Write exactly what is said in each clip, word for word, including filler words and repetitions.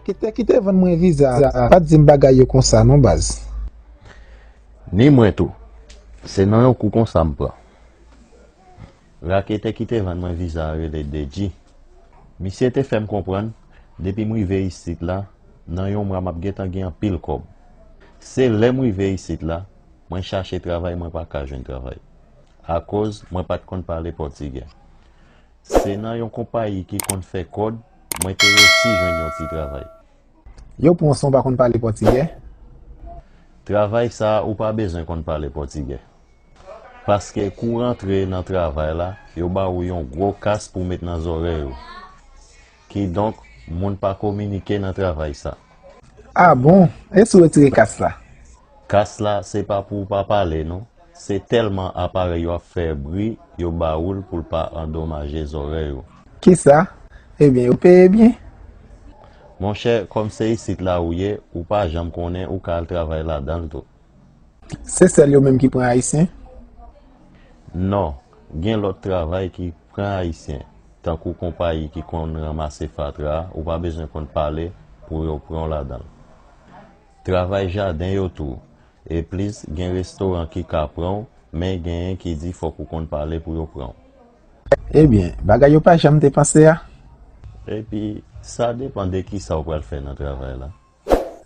Raketè ki te vann mwen viza a pa t di m bagay yo konsa non baz. Ni mwen tou. Se nan yon kou konsa m pran. Raketè ki te vann mwen viza a rele Dedji. Misye te fè m konprann, depi m rive isit la, nan yon mwa m ap gentan gen anpil kòb. Se lè m rive isit la, mwen chache travay, mwen pa ka jwenn travay. Akoz mwen pa t konn pale pòtigè. Se nan yon konpayi ki konn fè kòd mwen te resi jwenn yon ti travay. Yo pran w san w pa konn pale pòtigè? Travay sa a ou pa bezwen konn pale pòtigè. Paske kou w rantre nan travay la, yo ba ou yon gwo kas pou w met nan zòrèy ou. Kidonk, moun pa kominike nan travay sa. A bon? E si w retire kas la? Kas la se pa pou w pa pale non. Se tèlman aparèy yo ap fè bri yo ba ou l pou l pa andomaje zòrèy ou. Kisa? Ebyen, yo peye byen? Monchè, kòm se isit la ou ye, ou pa janm konnen ou ka al travay ladan l tou. Se sèl yo menm ki pran Ayisyen? Non, gen lòt travay ki pran Ayisyen, tankou konpayi ki konn ranmase fatra a, ou pa bezwen konn pale pou yo pran w ladan l. Travay jaden yo tou, e plis gen restoran ki ka pran w, men genyen ki di fòk ou konn pale pou yo pran w. Ebyen, bagay yo pa jan m te panse a. Epi, sa depann de kisa ou pral fè nan travay la.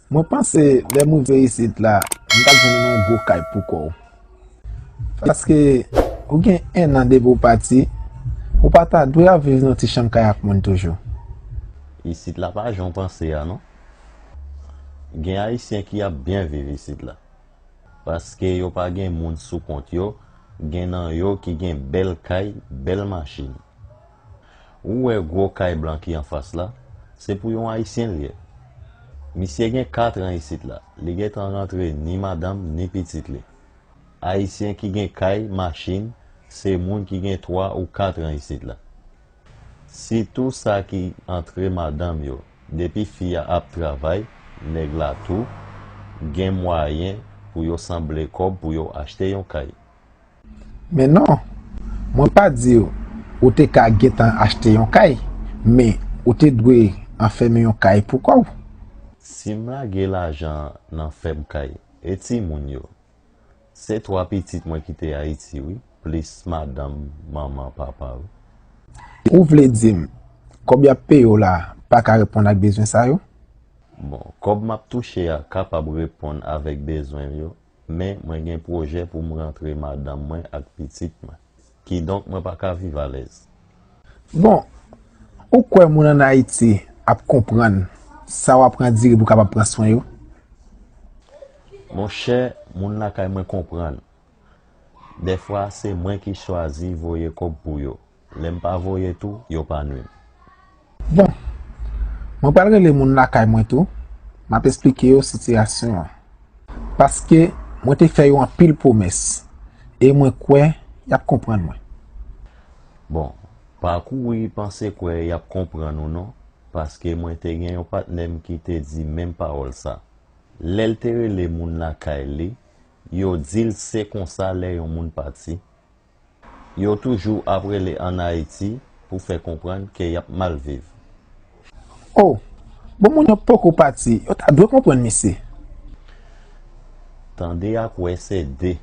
Mwen panse lè m rive isit la, m t ap jwenn yon gwo kay pou kò w. Paske ou gen enn an depi w pati, ou pa ta dwe ap viv nan ti chanm kay ak moun toujou. Isit la pa jan w panse a non. Gen Ayisyen ki ap byen viv isit la. Paske yo pa gen moun sou kont yo, gen nan yo ki gen bèl kay, bèl machin. Ou wè gwo kay blan ki anfas la, se pou yon Ayisyen l ye. Misye gen kat an isit la, li gentan rantre ni madanm ni pitit li. Ayisyen ki gen kay, machin, se moun ki gen twa ou kat an isit la. Sitou sa ki antre madanm yo, depi fi a ap travay, nèg la tou gen mwayen pou yo sanble kòb pou yo achte yon kay. Men non, mwen pa di w ou te ka gentan achte yon kay, men ou te dwe anfèmen yon kay pou kò w. Si m lage lajan nan fè m kay, e timoun yo? Se twa pitit mwen ki te Ayiti wi, plis madanm, manman, papa wi. Ou vle di m, kòb y ap peye w la pa ka reponn ak bezwen sa yo? Bon, kòb m ap touche a kapab reponn avèk bezwen m yo, men mwen gen pwojè pou m rantre madanm mwen ak pitit mwen. Kidonk mwen pa ka viv alèz. Bon, ou kwè moun ann Ayiti ap konprann sa w ap andire pou w kapab pran swen yo? Monchè, moun lakay mwen konprann. Dèfwa se mwen ki chwazi voye kòb pou yo. Lè m pa voye tou, yo pa nwi m. Bon, mwen pral rele moun lakay mwen tou, m ap esplike yo sitiyasyon an. Paske mwen te fè yo anpil pwomès, e mwen kwè y ap konprann mwen. Bon, pa kouri panse kwè y ap konprann ou non, paske mwen te gen yon patnè m ki te di menm pawòl sa. Lè l te rele moun lakay li, yo di l se konsa lè yon moun pati, yo toujou ap rele ann Ayiti pou fè konprann ke y ap mal viv. O, bon moun yo poko pati, yo ta dwe konprann misye. Tande ak wè se de.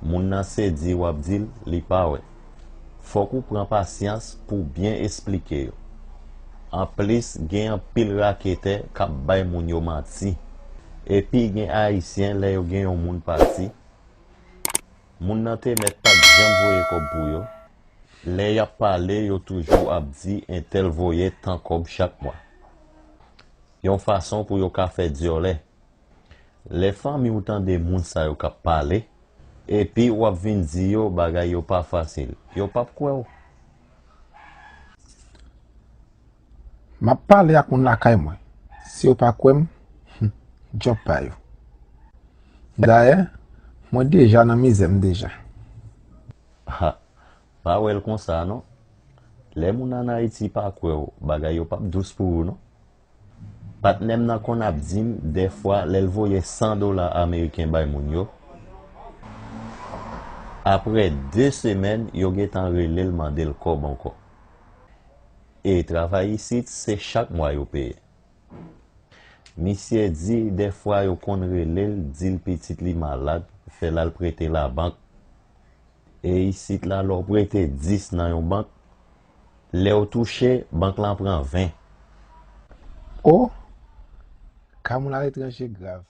Moun nan se di w ap di l, li pa wè. Fòk ou pran pasyans pou w byen esplike yo. Anplis, gen anpil raketè k ap bay moun yo manti. Epi gen Ayisyen lè yo gen yon moun pati, moun nan te mèt pa t janm voye kòb pou yo. Lè y ap pale, yo toujou ap di entèl voye tan kòb chak mwa. Yon fason pou yo ka fè dyòlè. Lè fanmi w tande moun sa yo k ap pale, epi w ap vin di yo bagay yo pa fasil, yo p ap kwè w. M ap pale ak moun lakay mwen. Si yo pa kwè m, hmm, djòb pa yo. Dayè, mwen deja nan mizè m deja. Ha, pa wè l konsa non. Lè moun ann Ayiti pa kwè w, bagay yo p ap dous pou ou non. Patnè m nan konn ap di m dèfwa lè l voye san dola ameriken bay moun yo, apre de semèn yo gentan rele l mande l kòb ankò. E travay isit se chak mwa yo peye. Misye di dèfwa yo konn rele l, di l pitit li malad, fè l al prete labank. E isit la, lè w prete dis nan yon bank, lè w touche, bank lan pran ven. O, ka moun aletranje grav.